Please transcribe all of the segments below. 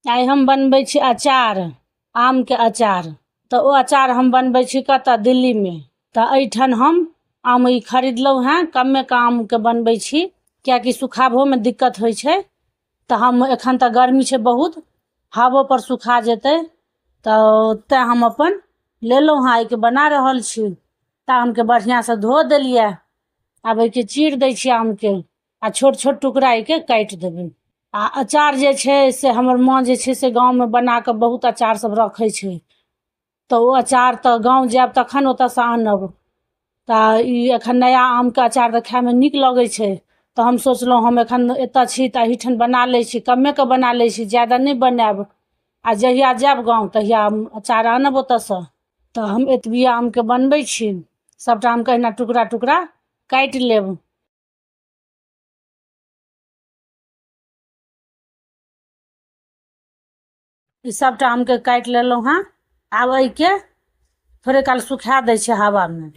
आइ हम बनबै छी अचार, आमके अचार। तऽ ओ अचार हम बनबै छी कतऽ? दिल्लीमे। तऽ एहिठाम हम आम ई खरीदलहुँ हेँ। कम्मेके आमके बनबै छी, किएकि सुखाबहोमे दिक्कत होइ छै। तऽ हम एखन तऽ गर्मी छै बहुत, हवोपर सुखा जेतै, तऽ तेँ हम अपन लेलहुँ हेँ, एहिके बना रहल छी। तऽ आमके बढ़िआँसँ धो देलियै। आब एहिके चीर दै छियै आमके आ छोट छोट टुकड़ा एहिके काटि देबै। आ अचार जे छै से हमर माँ जे छै से गाँवमे बना कऽ बहुत अचार सब रखै छै। तऽ ओ अचार तऽ गाँव जायब तखन ओतऽसँ आनब। तऽ ई एखन नया आमके अचार तऽ खायमे नीक लगै छै। तऽ हम सोचलहुँ, हम एखन एतऽ छी तऽ एहिठाम बना लै छी, कम्मेके बना लै छी, ज्यादा नहि बनायब। आ जहिया जायब गाँव तहिया हम अचार आनब ओतऽसँ। तऽ हम एतबी आमके बनबै छी। सभटा आमके एहिना टुकड़ा टुकड़ा काटि लेब। ई सभटा आमके काटि लेलहुँ हेँ। आब एहिके थोड़े काल सुखा दै छै हवामे।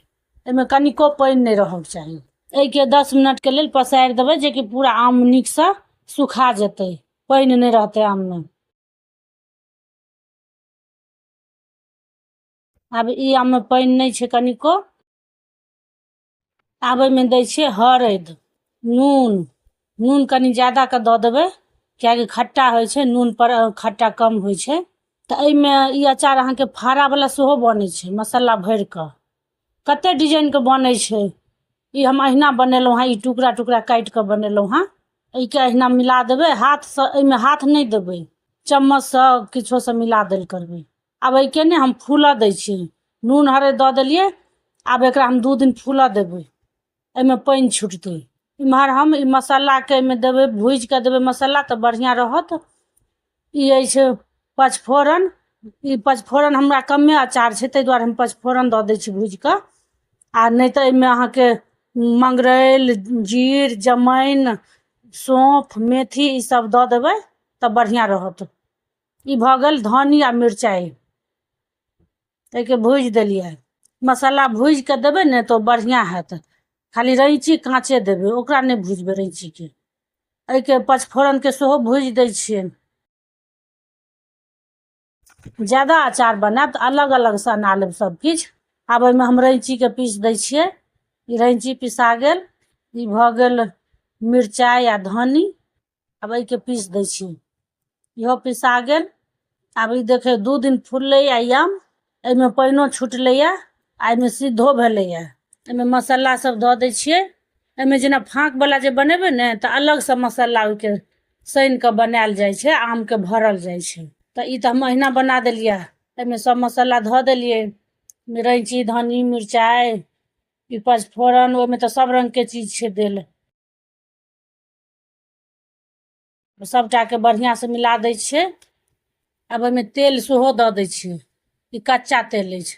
एहिमे कनिको पानि नहि रहऽके चाही। एहिके 10 मिनटके लेल पसारि देबै, जेकि पूरा आम नीकसँ सुखा जेतै, पानि नहि रहतै आममे। आब ई आममे पानि नहि छै कनिको। आब एहिमे दै छियै हरैद, नून। नून कनि ज्यादा कऽ दऽ देबै, किएकि खट्टा होइ छै, नून पर खट्टा कम होइ छै। तऽ एहिमे ई अचार अहाँके फाड़ावला सेहो बनै छै, मसाला भरि कऽ कते डिजाइनके बनै छै। ई हम अहिना बनेलहुँ हँ, ई टुकड़ा टुकड़ा काटि कऽ बनेलहुँ हँ। एहिके अहिना मिला देबै हाथसँ, एहिमे हाथ नहि देबै, चम्मचसँ किछोसँ मिला देल करबै। आब एहिके ने हम फूलऽ दै छियै। नून हरैद दऽ देलियै। आब एकरा हम 2 दिन फूलऽ देबै, एहिमे पानि छुटतै। इम्हर हम ई मसालाके एहिमे देबै, भूजि कऽ देबै मसाला तऽ बढ़िआँ रहत। ई अछि पचफोरन। ई पचफोरन हमरा कमे अचार छै, ताहि दुआरे हम पचफोरन दऽ दै छी भूजि कऽ। आ नहि तऽ एहिमे अहाँके मंगरैल, जीर, जमाइन, सौँफ, मेथी ई सब दऽ देबै तऽ बढ़िआँ रहत। ई भऽ गेल धनी आ मिरचाइ, एहिके भूजि देलियै। मसाला भूजि कऽ देबै ने तऽ ओ बढ़िआँ हैत। खाली रैँची काँचे देबै, ओकरा नहि भुजबै रैँचीके। एहिके पचफोरनके सेहो भूजि दै छियै। ज्यादा अचार बनायब तऽ अलग अलगसँ अना लेब सभकिछु। आब एहिमे हम रैँचीके पीस दै छियै। ई रैँची पिसा गेल। ई भऽ गेल मिरचाइ आ धनी। आब एहिके पीस दै छी, इहो पिसा गेल। आब ई देखियौ, 2 दिन फुललैए ई आम, एहिमे पानिओ छुटलैए आ एहिमे सिद्धो भेलैए। एहिमे मसाला सब दऽ दै छियै। एहिमे जेना फाँकवला जे बनेबै ने तऽ अलगसँ मसाला ओहिके सानि कऽ बनायल जाइ छै, आमके भरल जाइ छै। तऽ ई तऽ हम अहिना बना देलियै। एहिमे सब मसाला धऽ देलियै, रैँची, धनी, मिरचाइ, ई पचफोरन, ओहिमे तऽ सब रङ्गके चीज छै देल। सभटाके बढ़िआँसँ मिला दै छियै। आब एहिमे तेल सेहो दऽ दै छियै। ई कच्चा तेल अछि,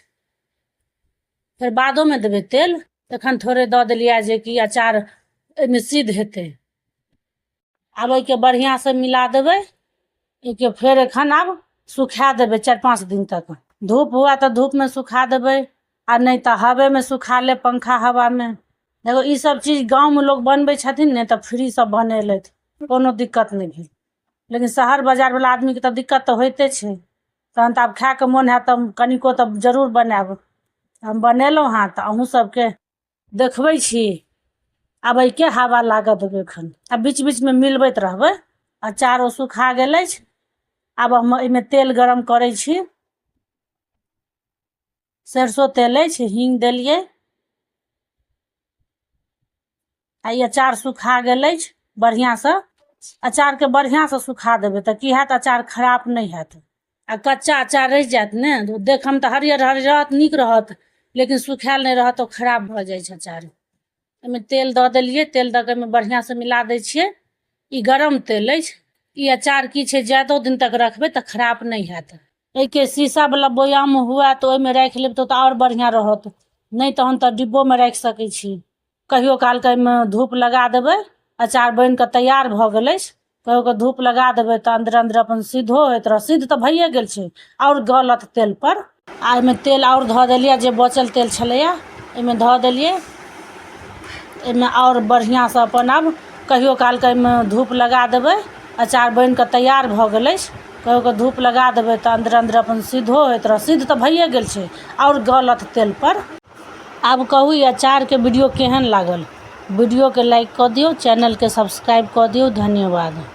फेर बादोमे देबै तेल। एखन थोड़े दऽ देलियै जेकि अचार एहिमे सिद्ध हेतै। आब एहिके बढ़िआँसँ मिला देबै। एहिके फेर एखन आब सुखा देबै 4-5 दिन तक। धूप हुए तऽ धूपमे सुखा देबै, आ नहि तऽ हवेमे सुखा लेब, पंखा हवामे। देखो, ई सब चीज गाँवमे लोक बनबै छथिन ने तऽ फ्रीसँ बनेलथि, कोनो दिक्कत नहि भेल। लेकिन शहर बाजारवला आदमीके तऽ दिक्कत तऽ होइते छै। तहन तऽ आब खायके मोन हैत तऽ कनिको तऽ जरूर बनायब। हम बनेलहुँ हँ तऽ अहूँ सबके देखबै छी। आब एहिके हवा लागऽ देबै एखन आ बीच बीचमे मिलबैत रहबै। अचार ओ सुखा गेल अछि। आब हम एहिमे तेल गरम करै छी। सरिसो तेल अछि, हींग देलियै आ ई अचार सुखा गेल अछि बढ़िआँसँ। अचारके बढ़िआँसँ सुखा देबै तऽ की हैत? अचार खराब नहि हैत। आ कच्चा अचार रहि जायत ने, ओ देखऽमे तऽ हरियर हरियर रहत, नीक रहत, लेकिन सुखायल नहि रहत, ओ खराब भऽ जाइ छै अचार। एहिमे तेल दऽ देलियै। तेल दऽ कऽ एहिमे बढ़िआँसँ मिला दै छियै। ई गरम तेल अछि। ई अचार की छै, ज्यादो दिन तक रखबै तऽ खराब नहि हैत। एहिके शीशावला बोयाम हुए तऽ ओहिमे राखि लेब तऽ आओर बढ़िआँ रहत, नहि तहन तऽ डिब्बोमे राखि सकै छी। कहियो कालके एहिमे धूप लगा देबै। अचार बनि कऽ तैयार भऽ गेल अछि। कहियो कऽ धूप लगा देबै तऽ अन्दरे अन्दरे अपन सिद्धो होइत रहत। सिद्ध तऽ भइए गेल छै, आओर गलत तेलपर। आ एहिमे तेल आओर धऽ देलियै, जे बचल तेल छलैए एहिमे धऽ देलियै। एहिमे आओर बढ़िआँसँ अपन आब कहियो कालके एहिमे धूप लगा देबै। अचार बनि कऽ तैयार भऽ गेल अछि। कहियो कऽ धूप लगा देबै तऽ अन्दरे अन्दरे अपन सिद्धो होइत रहत। सिद्ध तऽ भइए गेल छै, आओर गलत तेलपर। आब कहू ई अचारके वीडियो केहन लागल। वीडियोके लाइक कऽ दियौ, चैनलके सब्सक्राइब कऽ दियौ। धन्यवाद।